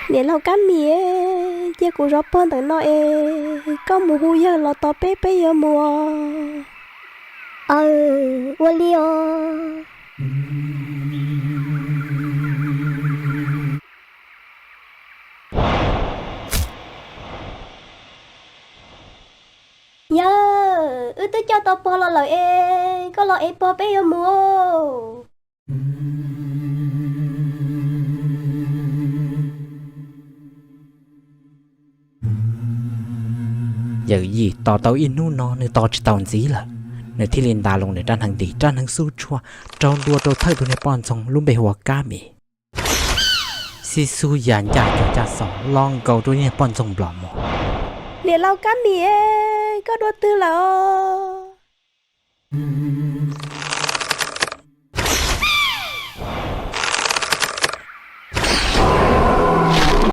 Niam laus Kab Mis, cia kuv zov pog ntawm no es koj mus hu yawg los tos peb, peb yuav mus os. Aw, ua li os. Yawg, wb twb coj tau pog los lawm es koj los ev pog peb yuav mus. Yawm Yij tos tau ib hnub no nws tos tsis tau ntxiv lawm, nws thiaj li nta los nws rab hneev nti rab hneev xub tshuaj raug ntua rau thawj tus niag poj ntxoog lub npe hu ua Kab Mis. Xib xub ya ncaj cuag ncaj xos los nkaus rau niag poj ntxoog nplom mog. Niam laus Kab Mis, koj dua twg lawm os?